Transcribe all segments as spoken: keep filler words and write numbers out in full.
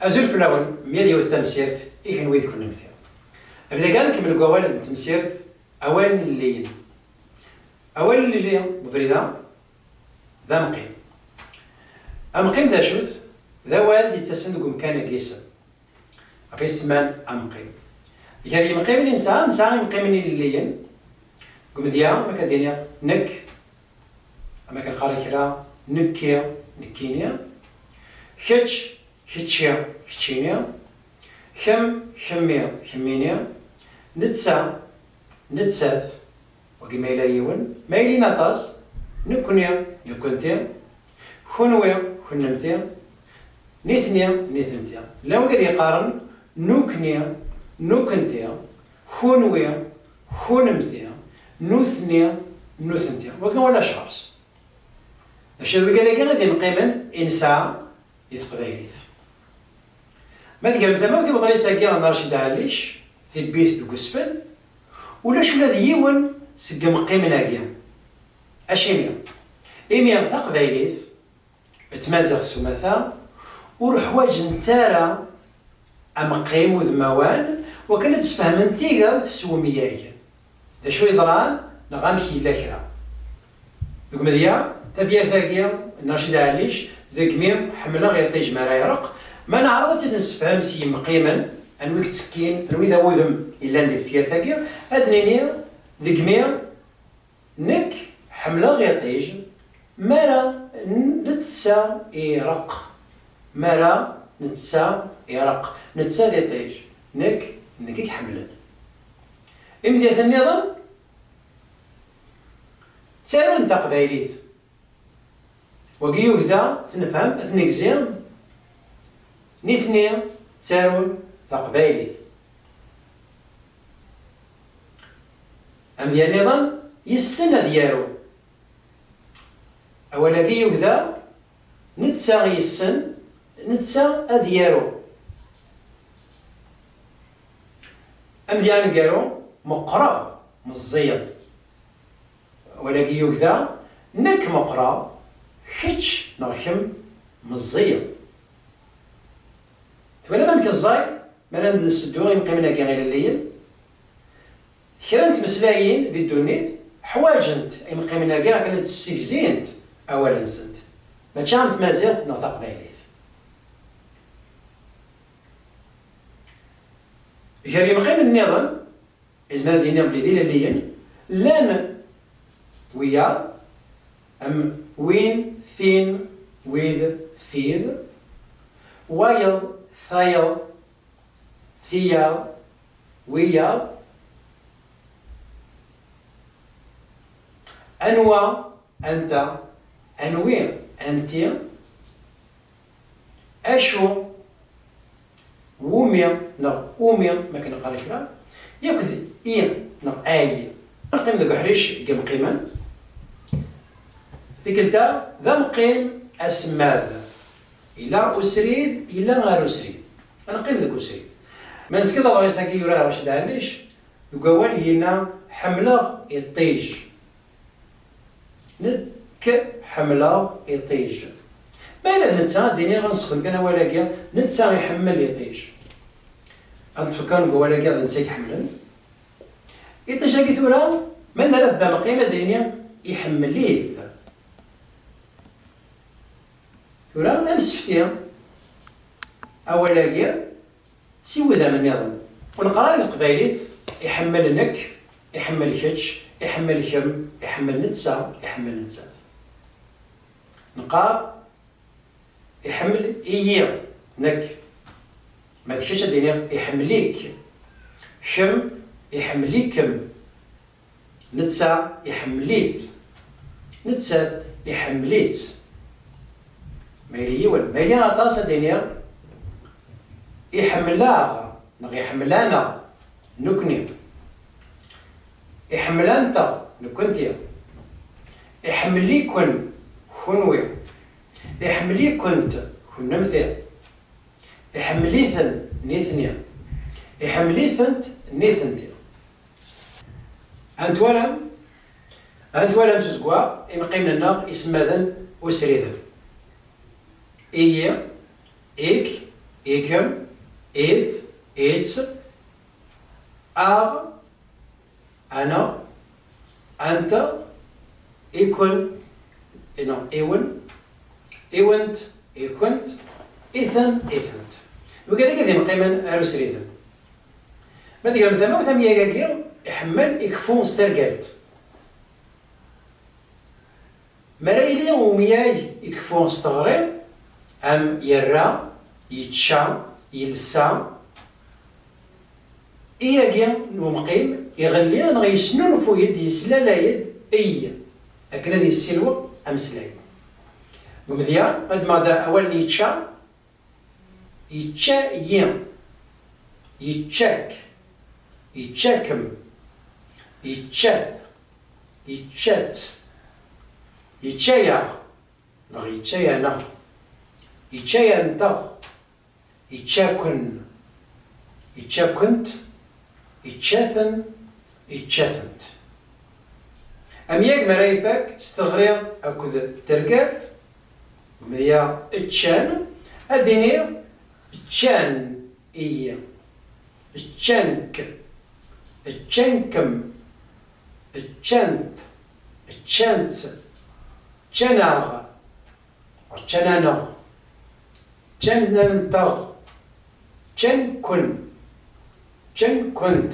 Azul fell-awen, mya d yiwet tamsirt i kenwi d kunemti. Abrid-agi ad nkemmel deg wawal n temsirt, awalen ilelliyen. Awal ilelli deg ubrid-a d amqim. Amqim d acu-t? D awal d-yettasen deg umkan n yisem. Ɣef yesman amqim. Gar yimqimen i nesɛa, nesɛa imqimen ilelliyen. Deg umedya, ma akka d-iniɣ nekk, ama kan qqaren kra, nekki, nekkini. Kečč, kečči, keččini. Kemm, kemmi, kemmini. Netta, nettat, wagi ma yella yiwen, ma ilin aṭas, nekkni, nekkenti, kunwi, kunemti, nitni, nitenti. Llan wigad yeqqaren nukni, nukenti, kunwi, kunemti, nutni, nutenti. Wagi wala cɣer-s. D acu d wigad-agi i d imqimen i nesɛa di teqbaylit? Ma tgam tamawt i uḍris-agi n Racid Ɛellic, tibbit deg usfel, ulac ula d yiwen seg imqimen-agi. Acimi? Imi taqbaylit d tmaziɣt s umata ur ḥwaǧent ara amqim udmawan, wakken ad d-sfehmen tigawt s umyag. D acu yeḍran, neɣ amek yella kra? Deg umedya, tabyirt-agi n Racid Ɛellic, degmi ḥemmleɣ iṭij mi ara ireqq, ma neɛreḍ ad tt-id-nessefhem s yimqimen, anwi yettekkin, anwi d awudem yellan di tefyirt-agi, ad d-nini, degmi nekk ḥemmleɣ iṭij mi ara n-, netta ireqq. Mi ara netta ireqq. Netta d iṭij. Nekk, nekk i iḥemmlen. Imedyaten nniḍen ttarun taqbaylit. Wagi yugda, ad t-nefhem, ad t-negzi. Nitni ttarun taqbaylit. Amedya nniḍen, yessen ad yaru. Awal-agi yugda, netta yessen, netta ad yaru. Amedya aneggaru, meqqreɣ, meẓẓiyeɣ. Awal-agi yugda, nekk meqqreɣ, kečč neɣ kemm meẓẓiyeḍ. Twalam amek ẓẓay mi ara d-nseddu imqimen-agi ilelliyen? Kra n tmeslayin di ddunit ḥwaǧent imqimen-agi akken ad ssegzint awal-nsent, mačči am tmaziɣt neɣ taqbaylit. Gar yimqimen nniḍen, izmer ad d-yini belli d ilelliyen, llan wiyaḍ, am win, tin, wid, tid, wayeḍ, tayeḍ, tiyaḍ, wiyaḍ, anwa, anta, anwi, anti, acu, wumi neɣ umi, ma k-neqqar kra, yakk d i neɣ ay. Neqqim deg uḥric n yimqimen. Tikkelt-a d amqim asemmad. Yella usrid, yella ar usrid. Ad neqqim deg usrid. Ma neskiḍ aḍris-agi yura Racid Ɛellic, deg wawal yenna ḥemmleɣ iṭij. Nekk ḥemmleɣ iṭij. Ma yella d netta, ad d-iniɣ, ad nessexdem kan awal-agi, netta iḥemmel iṭij. Ad neṭṭef kan deg wawal-agi d netta i iḥemmlen. Iṭij-agi tura, ma nara d amqim, ad d-nini iḥemmel-it. Tura ad nessefti awal-agi s iwudam nniḍen. U neqra di teqbaylit, iḥemmel nekk, iḥemmel kečč, iḥemmel kemm, iḥemmel netta, iḥemmel nettat. Neqqar, iḥemmel-iyi nekk. Ma d kečč ad d-iniɣ, iḥemmel-ik. Kemm, iḥemmel-ikem. Netta iḥemmel-it. Nettat iḥemmel-itt. Ma yella yiwen, ma yella aṭas, ad d-iniɣ iḥemmel-aɣ neɣ iḥemmel-aneɣ, nekkni. Iḥemmel-anteɣ, nekkenti. Iḥemmel-iken, kunwi. Iḥemmel-ikent, kunemti. Iḥemmel-iten, nitni. Iḥemmel-itent, nitenti. Ad twalam, ad twalam s uzeggaɣ imqimen-nneɣ isemmaden usriden. Iyi, ik, Ikem, id, its, aɣ, aneɣ, anta, ikun, neɣ iwen, iwent, ikunt, iten, itent. Wigad-agi d imqimen ar usriden. Ma tgam tamawt, amyag-agi iḥemmel ikeffu s tergalt. Mi ara yili umyag ikeffu s teɣri, am yerra, yečča, yelsa, i-agi n umqim iɣelli neɣ yesnulfuy-d, yeslalay-d i, akken ad yessilweɣ ameslay. Deg umedya, ad d-mɣed awal n yečča, yečča-yi, yečča-k, yečča-kem, yečča-t, yečča-tt, yečča-yaɣ, neɣ yečča-yaneɣ, yečča-yanteɣ, yečča-ken, yečča-kent, yečča-ten, yečča-tent. Amyag mi ara ifak s teɣri akked tergalt, umedya ččan, ad d-iniɣ ččan-iyi, ččan-k, ččan-kem, ččan-t, ččan-tt, ččan-aɣ, ččan-aneɣ, ččan-anteɣ, ččan-ken, ččan-kent,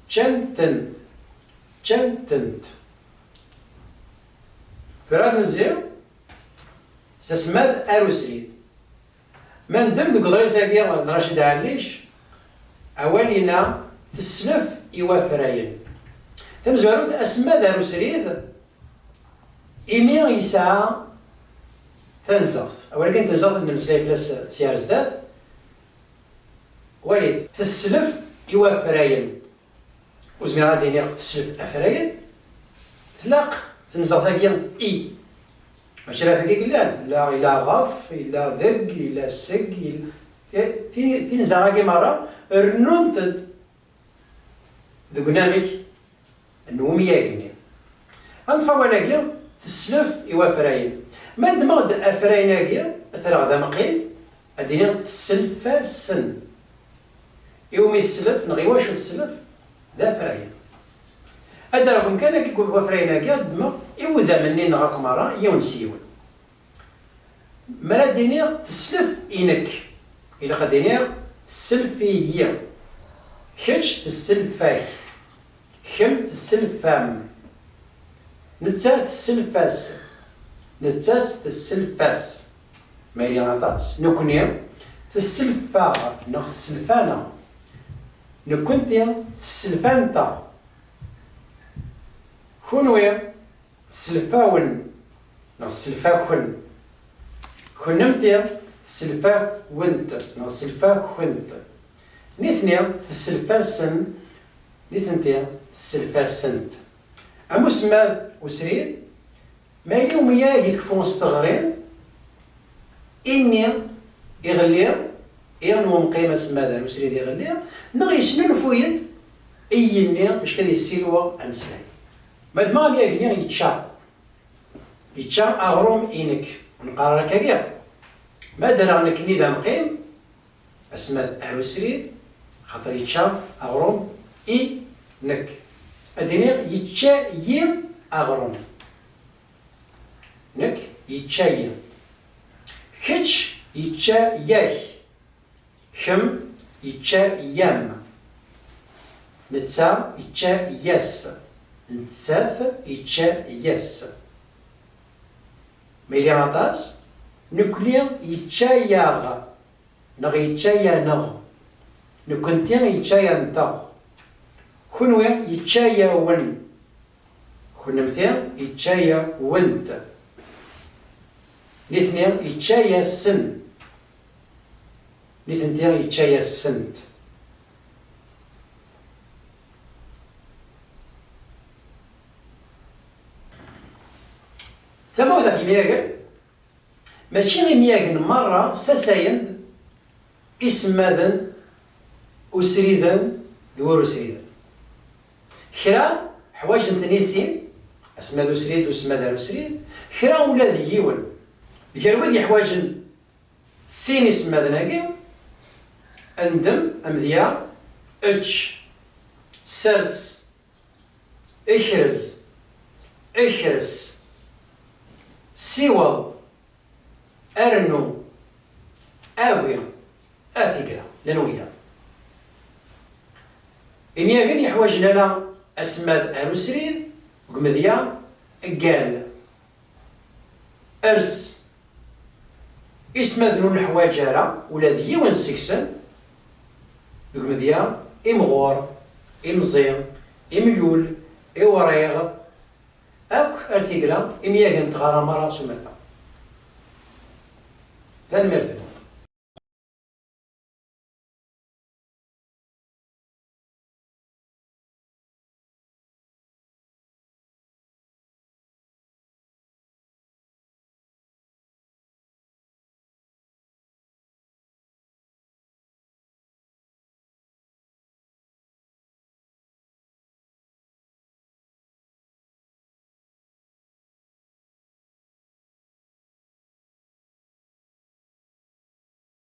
ččan-ten, ččan-tent. Tura ad nezzi s asmad ar usrid. Ma ndem deg uḍris-agi n Racid Ɛellic, awal yenna teslef i wafrayen. Tamezwarut, asmad ar usrid, imi yesɛa tanzeɣt. Awal-agi n tenzeɣt nmeslay fell-as s yar zdat. Walit, teslef i wafrayen. Ur zmireɣ ad d-iniɣ teslef afrayen. Tlaq tenzeɣt-agi i. Mačči ala tagi i yellan. Yella, yella ɣef, yella deg, yella seg, yella, ti-, tinzeɣ-agi merra rennunt-d deg unamek n umyag-nni. Ad neṭṭef awal-agi, teslef i wafrayen. Ma ddmeɣ-d afrayen-agi, ad t-rreɣ d amqim, ad d-iniɣ tesself-asen. Iwumi teslef neɣ iwacu teslef? D afrayen. Ad d-rreɣ umkan-agi n wafrayen-agi, ad ddmeɣ iwudam-nni nneɣ akk merra, yiwen s yiwen. Mi ara d-iniɣ teslef i nekk, ilaq ad d-iniɣ teslef-iyi. Kečč teslef-ak. Kemm teslef-am. Netta teslef-as. Nettat teslef-as. Ma yili aṭas. Nekkni teslef-aɣ neɣ teslef-aneɣ. Nekkenti teslef-anteɣ. Kunwi teslef-awen neɣ teslef-aken. Kennemti teslef-awent neɣ teslef-akent. Nitni teslef-asen, nitenti teslef-asent. Am usmad usrid, ma yella umyag ikeffu s teɣri, inni iɣelli, i n umqim asmad ar usrid iɣelli, neɣ yesnulfuy-d i-nni, bac ad yessilweɣ ameslay. Ma d ma amyag-nni yečča, yečča aɣrum i nekk, ur neqqar ara akkagi. Ma d-rreɣ nekkni d amqim, asmad ar usrid, xaṭer yečča aɣrum i nekk. Ad d-iniɣ yečča-yi aɣrum. Nekk yečča-yi. Kečč yečča-yak. Kemm yečča-yam. Netta yečča-yas. Nettat yečča-yas. Ma yili aṭas, nekkni yečča-yaɣ neɣ yečča-yaneɣ. Nekkenti yečča-yanteɣ. Kunwi yečča-yawen. Kennemti yečča-yawent. Nitni yečča-yasen. Nitenti yečča-yasent. Tamawt ɣef yimyagen, mačči imyagen merra ssasayen-d isemmaden usriden d wur usriden. Kra ḥwaǧen-ten i sin, asmad usrid d usmad ar usrid, kra ula d yiwen. Gar wid yeḥwaǧen sin isemmaden-agi, Ndem, amedya, ečč, sers, ekrez, ekres, siweḍ, rnu, awi, ar tiggra, llan wiyaḍ. Imyagen yeḥwaǧen ala asmad ar usrid, deg umedya, ggal, ers, ismaden ur neḥwaǧ ara ula d yiwen seg-sen, deg umedya, imɣur, imẓi, imlul, iwriɣ, akk ar tiggra, imyagen n tɣara merra s umata. Tanemmirt-nwen.